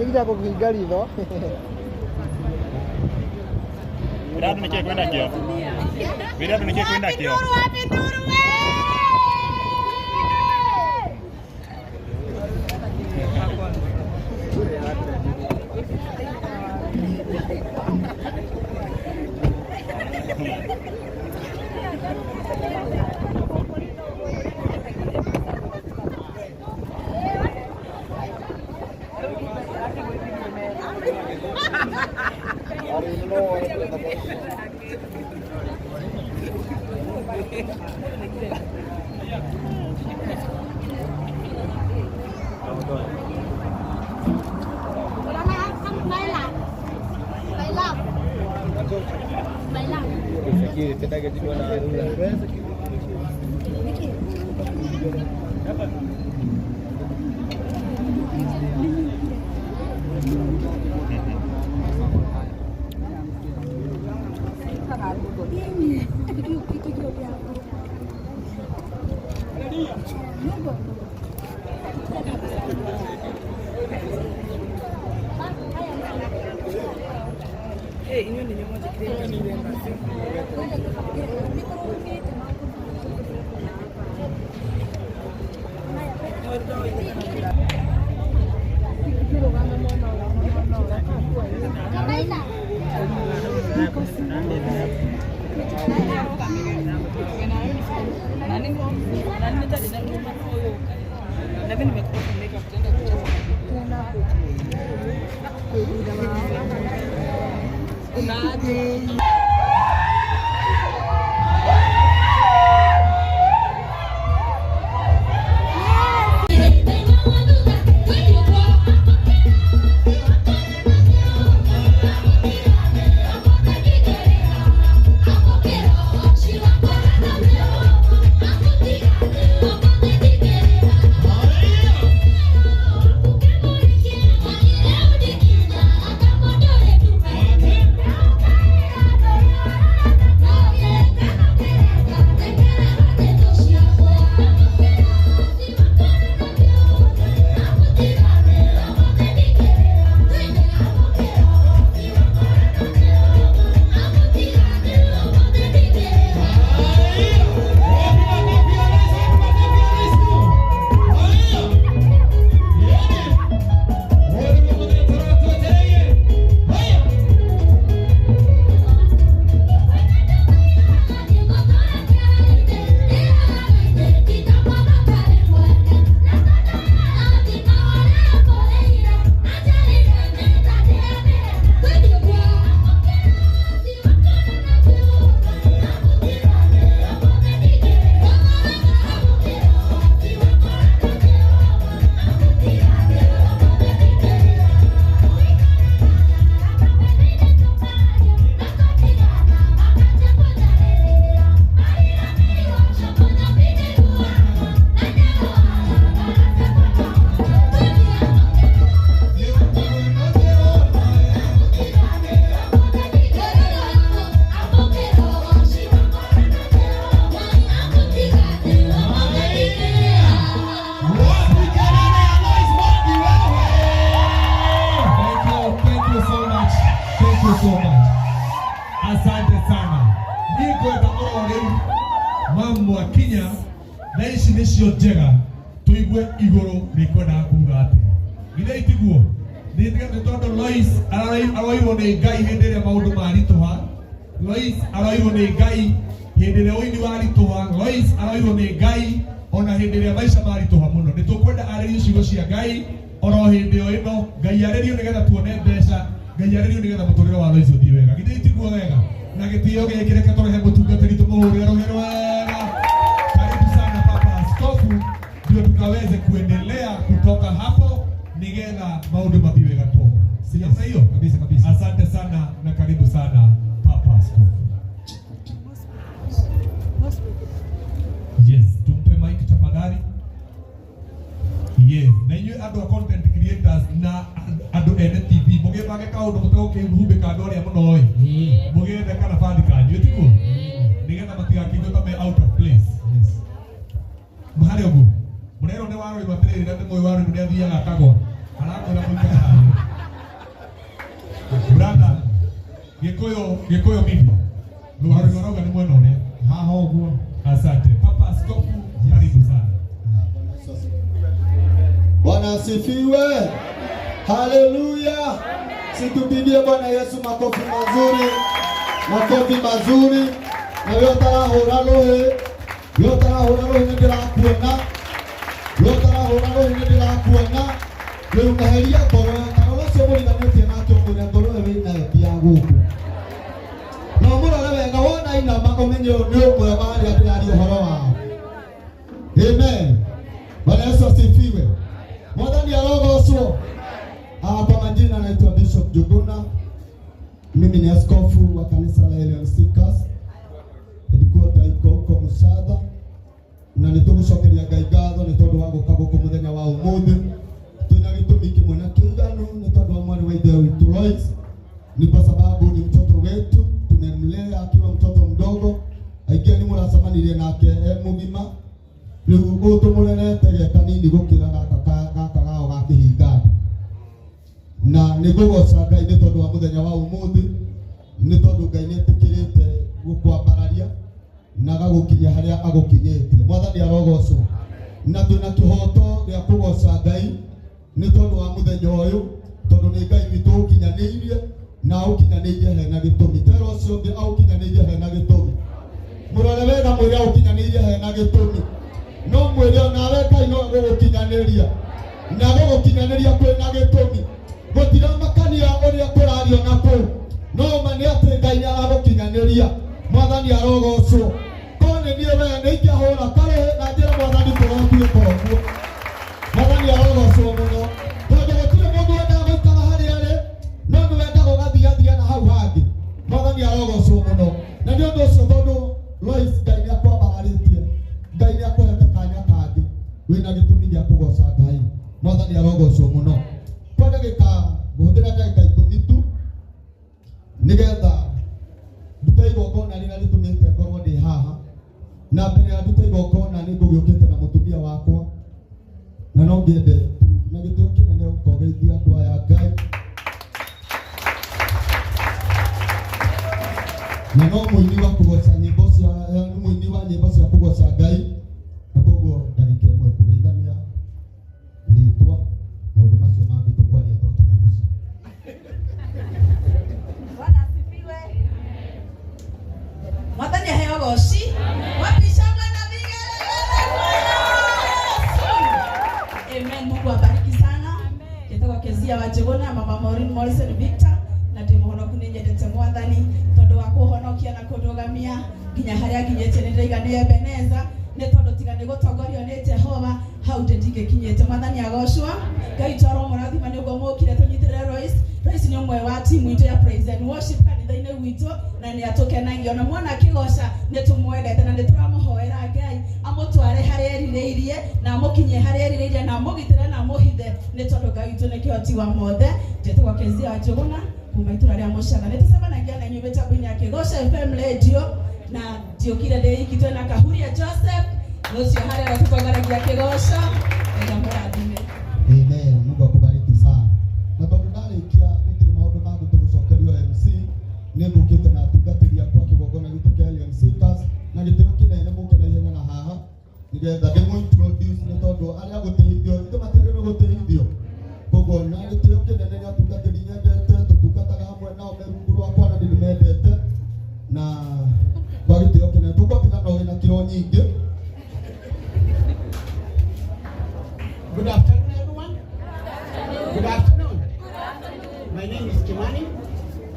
Ĩgira kũhinga ritho. Wĩra andũ nĩkĩĩ kwĩna kĩo? Wĩra andũ nĩkĩĩ kwĩna kĩo? Wapi nduru we? Thank you, thank you so much. Thank you so much. Asante sana. Niĩ ngwenda oro rĩu mamwakinya na ici nĩcio njega tũigue igũrũ rĩkwendaga kuga atĩa. Githĩ itiguo? Nĩtiga nĩ tondũ Lois aroirwo nĩ Ngai hĩndĩ ĩrĩa maũndũ maritũha. Lois aroirwo nĩ Ngai hĩndĩ ĩrĩa ũini waritũha. Lois aroirwo nĩ Ngai ona hĩndĩ ĩrĩa maica maritũha mũno. Nĩ tũkwenda arĩrie ciugo cia Ngai oro hĩndĩ o ĩno. Ngai arĩrio nĩgetha tuone mbeca. Ngai arĩrio nĩgetha mũtũrĩre wa Lois ũthiĩ wega. Githĩ itiguo wega? Na gĩtĩo gĩkĩ reke tũrehe mũtungatĩri tũmũhũrĩre rũhĩ rwega. Karibu sana Papa Askofu, ndio tukaweze kuendelea kutoka hapo nigetha maũndũ mathiĩ wega tu. Si namna hiyo? Kabisa kabisa. Asante sana na karibu sana Papa Askofu. Yes, tumpe mic tafadhali. Yes, na inyuĩ andũ a content creators na andũ ene TV mũgĩbange kaũndũ mũtegũkĩhumbĩka andũ arĩa mũno ĩ mũgĩethe kanabathi kanyu tiguo nĩgetha matigakĩigue ta me out of place. Yes. Harĩ ũguo mũrerwo nĩ waroirwo atĩrĩrĩ na nĩ mũĩ waroirwo nĩ athiaga akagwa arakwĩra mũikare harĩa. Gikuyu Gikuyu Media. Rũharo rũrauga nĩ mwena ũrĩa. Haha ũguo. Asante. Papa Askofu, karibu sana. Bwana asifiwe. Haleluya. Situpigie Bwana Yesu makofi mazuri. Makofi mazuri. Na wewe ũtarahũra rũhĩ, wewe ũtarahũra rũhĩ nĩ ndĩrakuona. Wewe ũtarahũra rũhĩ nĩ ndĩrakuona. Rĩu eheria ngoro, ta rora ũcio mũriganĩtie nake ũmwĩre ngoro ĩyo wĩnayo ti ya gũkũ. Na ũmũrore wega wona inama ũmenye ũyũ nĩ ũmwe wa arĩa ndĩraria ũhoro wao. Amen. Bwana Yesu asifiwe. Mwathani arogocwo. Kwa majina naitwa Bishop Njuguna. Mimi ni askofu wa kanisa la Elion Seekers. Headquarter iko huko Muchatha. Na nĩtũgũcokeria Ngai ngatho nĩ tondũ wa gũka gũkũ mũthenya wa ũmũthĩ. Twĩna gĩtũmi kĩmwe na kĩiganu nĩ tondũ wa mwarĩ wa ithe witũ Lois. Ni kwa sababu ni mtoto wetu, tumemlea akiwa mtoto mdogo. Aingĩ nĩ mũracemanirie nake e mũgima. Rĩu ũũ tũmũrerete ge kanini gũkĩra gaka gao ga kĩhinga. Na nĩ ngũgoca Ngai nĩ tondũ wa mũthenya wa ũmũthĩ, nĩ tondũ Ngai nĩ etĩkĩrĩte gũkwambararia na agagũkinyia harĩa agũkinyĩtie. Mwathani arogocwo. Na twĩna kĩhoto gĩa kũgoca Ngai nĩ tondũ wa mũthenya ũyũ, tondũ nĩ Ngai witũ ũkinyanĩirie na ũkinyanĩirie hena gĩtũmi. Tera ũcio ũngĩ aũkinyanĩirie hena gĩtũmi. Mũrore wega mwĩre aũkinyanĩirie hena gĩtũmi. No mwĩre onawe Ngai no agũgũkinyanĩria. Na agũgũkinyanĩria kwĩna gĩtũmi. Gũtiramakania ũrĩa kũrario na kũu. No ma nĩ atĩ Ngai nĩ aragũkinyanĩria. Mwathani arogocwo. Korwo nĩ niĩ we nĩ ingĩahũra karĩ na njĩra Mwathani tũrotuĩka ũguo. Mwathani arogocwo mũno. Tondũ gũtirĩ mũndũ wendaga gũikara harĩa arĩ, no nĩ wendaga ũgathiathia na hau hangĩ. Mwathani arogocwo mũno. Na nĩ ũndũ ũcio tondũ Lois Ngai nĩ akwambararĩtie, Ngai nĩ akũhete kanya kangĩ, wĩna gĩtũmi gĩa kũgoca Ngai. Mwathani arogocwo mũno. Kwa ndagĩka, ngũhũthĩra ndagĩka 10 tu nĩgetha ndute igongona rĩrĩa rĩtũmĩte ngorwo ndĩ haha. Na mbere ya ndute igongona nĩ ngũgĩũkĩte na mũtumia wakwa, na no ngĩende na gĩtĩo kĩnene ũkogeithia andũ aya Ngai. Na no mũini wa kũgoca nyĩmbo cia, nĩ mũini wa nyĩmbo cia kũgoca Ngai. Na koguo ndagĩka ĩmwe kũgeithania rĩtwa, maũndũ macio mangĩ tũkwaria twakinya mũciĩ. Bwana asifiwe. Mwathani aheo goci. Wapi shangwe na vigelegele kwa Yesu. Amen. Mungu abariki sana. Njĩtagwo Kezia wa Njuguna, Mama Maureen Morrison Victor, na ndĩ mũhonoku nĩ nyendete Mwathani tondũ wa kũhonokia na kũndũgamia nginya harĩa nginyĩte nĩ ndĩraiga nĩ Ebeneza, nĩ tondũ tiga nĩ gũtongorio nĩ Jehova hau ndingĩkinyĩte. Mwathani agocwo. Ngai witũ aromũrathima nĩ ũguo mũkire tũnyitĩrĩre Lois. Lois nĩ ũmwe wa timu itũ ya praise and worship kanitha-inĩ gwitũ, na nĩ atũkenagia. Ona mwana akĩgoca nĩ tũmwendete na nĩ tũramũhoera Ngai amũtware harĩa erirĩirie na amũkinyie harĩa erirĩirie na amũgitĩre na amũhithe, nĩ tondũ Ngai witũ nĩ kĩhoti wa mothe. Njĩtagwo Kezia wa Njuguna kuma itũra rĩa Mũchatha. Nĩ tũcemanagia na inyuĩ mĩtambo-inĩ ya Kĩgoco FM radio, na ndiũkire ndĩ iki, twĩna Kahuria Joseph ũcio harĩa aratũtongoragia Kĩgoco. Ngai amũrathime. Amen. Mungu akubariki sana. Na tondũ ndarĩkia gũtirĩ maũndũ mangĩ tũgũcokerio MC, nĩ ngũkĩte na atungatĩri akwa kĩgongona gitũ kĩa Elion Seekers, na gĩtĩo kĩnene mũke na ihenya na haha nĩgetha ndĩmũ introduce, nĩ tondũ arĩa gũtĩithio ithuĩ matiagĩrĩirwo gũtĩithio. Koguo na gĩtĩo kĩnene nĩ atungatĩri nyendete, tũtungataga hamwe nao me rungu rwakwa na ndĩmendete, na kwa gĩtĩo kĩnene tũkwambĩra na wĩna kiro nyingĩ. Good afternoon, everyone. Good afternoon. My name is Kimani.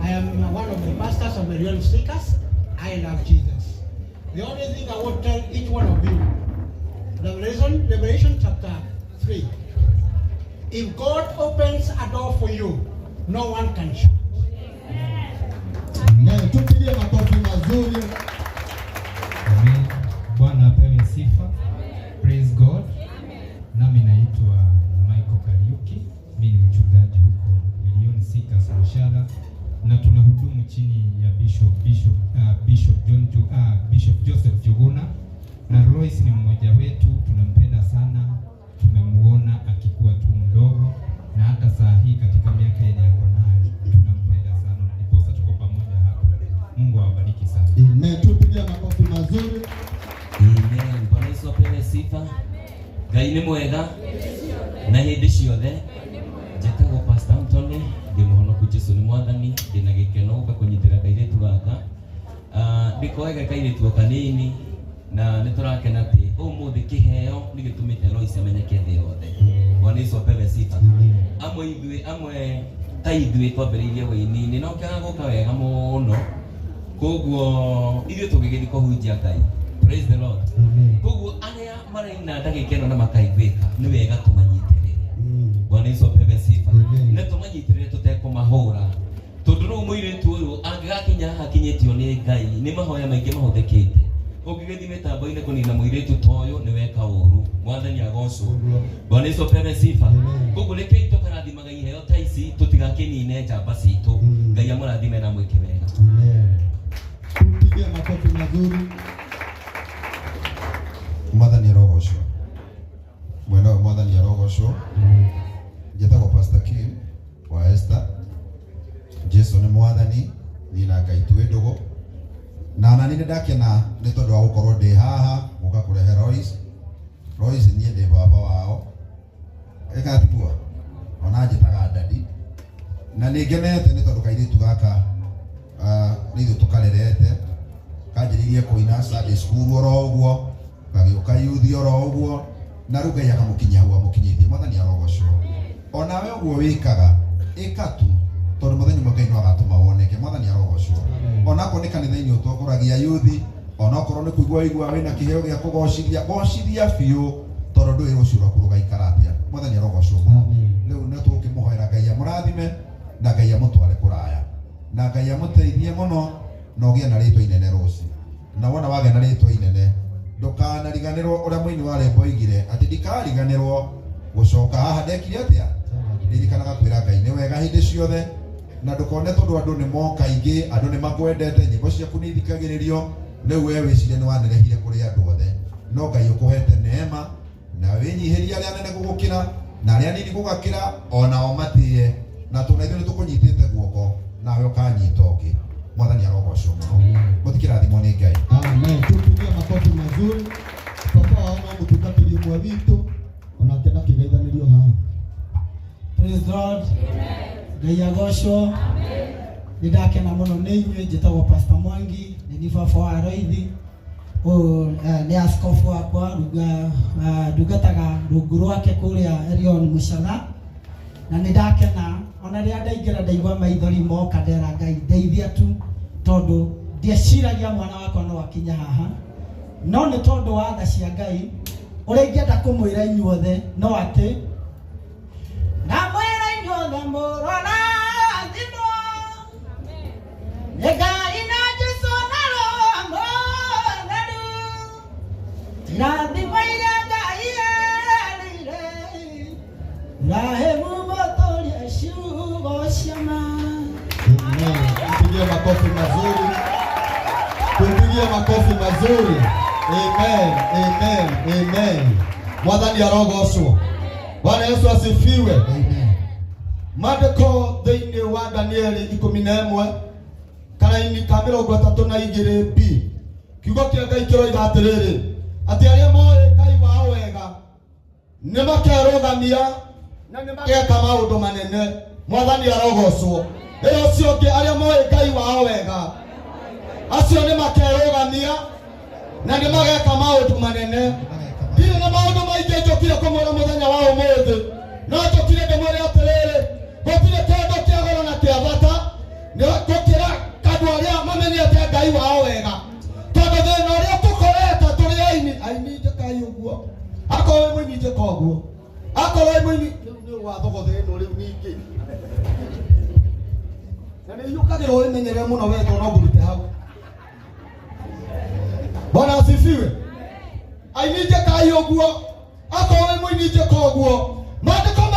I am one of the pastors of the Real Seekers. I love Jesus. The only thing I would tell each one of you, Revelation chapter 3. If God opens a door for you, no one can shut. Amen. Tupigie makofi mazuri. Amen. Bwana apewe sifa. Praise God. Nami naitwa Michael Kariuki. Mimi ni mchungaji huko Elion Seekers Muchatha, na tunahudumu chini ya Bishop Joseph Njuguna, na Lois ni mmoja wetu, tunampenda sana. Tumemuona akikuwa tu mdogo, na hata saa hii katika miaka yenye ako nayo tunampenda sana, na ndiposa tuko pamoja. Ngai nĩ mwega na hĩndĩ ciothe. Njĩtagwo Pastor Anthony, ndĩ mũhonoku. Jesu nĩ mwathani. Ndĩna gĩkeno gũka kũnyitĩra kairĩtu gaka. Ah, ndĩkoege kairĩtu o kanini na nĩ tũrakena atĩ ũmũthĩ kĩheo nĩ gĩtũmĩte Lois amenyeke thĩ yothe. Bwana Yesu apewe sifa. Amwe ithuĩ, amwe ta ithuĩ twambĩrĩirie wĩini-inĩ na ũkĩaga gũka wega mũno, koguo ithuĩ tũgĩgĩthiĩ kũhunjia Ngai. Praise the Lord. Koguo arĩa maraina ndagĩka ĩno na makaiguĩka, nĩ wega tũmanyitĩrĩre. Bwana Yesu apewe sifa. Na tũmanyitĩrĩre tũtekũmahũra, tondũ rĩu mũirĩtu ũyũ angĩgakinya haha akinyĩtio nĩ Ngai nĩ mahoya maingĩ mahũthĩkĩte. Ũngĩgĩthiĩ mĩtambo-inĩ kũnina mũirĩtu ta ũyũ, nĩ weka ũru. Mwathani agocwo. Bwana Yesu apewe sifa. Koguo rekei tũkarathimaga iheo ta ici, tũtigakĩnine njamba citũ. Ngai amũrathime na mwĩke wega. Tumpigie makofi mazuri. Mwathani arogocwo. Mwena ũyũ, mwathani arogocwo. Njĩtagwo Pastor Kim wa Esther. Jesu nĩ mwathani. Niĩ na Ngai twĩ ndũgũ na nani. Nĩ ndakena nĩ tondũ wa gũkorwo ndĩ haha gũka kũrehe Lois. Lois niĩ ndĩ baba wao ĩgatiguo ona njĩtaga daddy, na nĩ ngenete nĩ tondũ kairĩtu gaka, ah, nĩ ithuĩ tũkarerete. Kanjĩrĩirie kũina Sunday school oro ũguo, gagĩũka youth oro ũguo, na rĩu Ngai akamũkinyia hau amũkinyĩtie. Mwathani arogocwo. Onawe ũguo wĩkaga, ĩka tu, tondũ mũthenya ũmwe Ngai no agatũma woneke. Mwathani arogocwo. Onakorwo nĩ kanitha-inĩ ũtongoragia youth, onakorwo nĩ kũigua wĩigua wĩna kĩheo gĩa kũgocithia, gocithia biũ, tondũ ndũĩ rũciũ rwaku rũgaikara atĩa. Mwathani arogocwo mũno. Rĩu nĩ tũkĩmũhoera Ngai amũrathime na Ngai amũtware kũraya na Ngai amũteithie mũno na ũgĩe na rĩtwa inene rũciũ. Na wona wagĩa na rĩtwa inene, ndũkanariganĩrwo ũrĩa mũini wa rwĩmbo oigire atĩ ndikariganĩrwo gũcoka haha ndekire atĩa. Ririkanaga kwĩra Ngai nĩ wega hĩndĩ ciothe, na ndũkone tondũ andũ nĩ moka aingĩ, andũ nĩ makwendete, nyĩmbo ciaku nĩ ithikagĩrĩrio, rĩu we wĩcirie nĩ wanenehire kũrĩ andũ othe. No Ngai ũkũhete neema na wĩnyihĩrie arĩa anene gũgũkĩra na arĩa anini gũgakĩra, onao matĩe na tondũ ithuĩ nĩ tũkũnyitĩte guoko nawe ũkanyita ũngĩ. Mwathani arogocwo mũno. Mũtikĩrathimwo nĩ Ngai. Amen. Tumpigie makofi mazuri. Papa wao no mũtungatĩri ũmwe witũ onake ndakĩgeithanĩrio haha. Praise God. Ngai agocwo. Nĩ ndakena mũno nĩ inyuĩ. Njĩtagwo Pastor Mwangi, nĩ ni baba wa Roithi. Ũyũ nĩ askofu wakwa, ndungataga rungu rwake kũrĩa Elion Mũcana. Na nĩ ndakena ona rĩrĩa ndaingĩra ndaigua maithori moka, ndera Ngai ndeithia tu, tondũ ndieciragia mwana wakwa no akinye haha, no nĩ tondũ wa tha cia Ngai. Ũrĩa ingĩenda kũmwĩra inyuothe no atĩ ndamwĩra inyuothe mũrorathimwo nĩ Ngai na Jesũ na Roho Mũtheru. Irathimo iria Ngai erĩire Ibrahimu, mũtũrie ciugo cia ma. Amen. Tumpigie makofi mazuri. Tumpigie makofi mazuri. Amen. Amen. Amen. Mwathani arogocwo. Bwana Yesu asifiwe. Amen. Maandĩko thĩinĩ wa Danieli 11 karaini ka 32 b, kiugo kĩa Ngai kĩroiga atĩrĩrĩ, atĩ arĩa moĩ Ngai wao wega nĩ makerũgamia na nĩ mageka maũndũ manene. Mwathani arogocwo. Ĩyo ũcio ũngĩ, arĩa moĩ Ngai wao wega, acio nĩ makerũgamia na nĩ mageka maũndũ manene. Ndirĩ na maũndũ maingĩ njũkire kũmwĩra mũthenya wa ũmũthĩ, no njũkire ndĩmwĩre atĩrĩrĩ, gũtirĩ kĩndũ kĩa goro na kĩa bata nĩ gũkĩra andũ arĩa mamenyete Ngai wao wega, tondũ thĩna ũrĩa tũkorete tũrĩ aini, aini njĩkai ũguo, akorwo wĩ mũini njĩka ũguo, akorwo wĩ mũini rĩu nĩ wathogotha ĩno rĩu ningĩ na nĩ iyũkagĩrwo wĩmenyerere mũno we, tondũ no ngũrute hau. Bwana asifiwe. Aini njĩkai ũguo, akorwo wĩ mũini njĩka ũguo. Maandĩko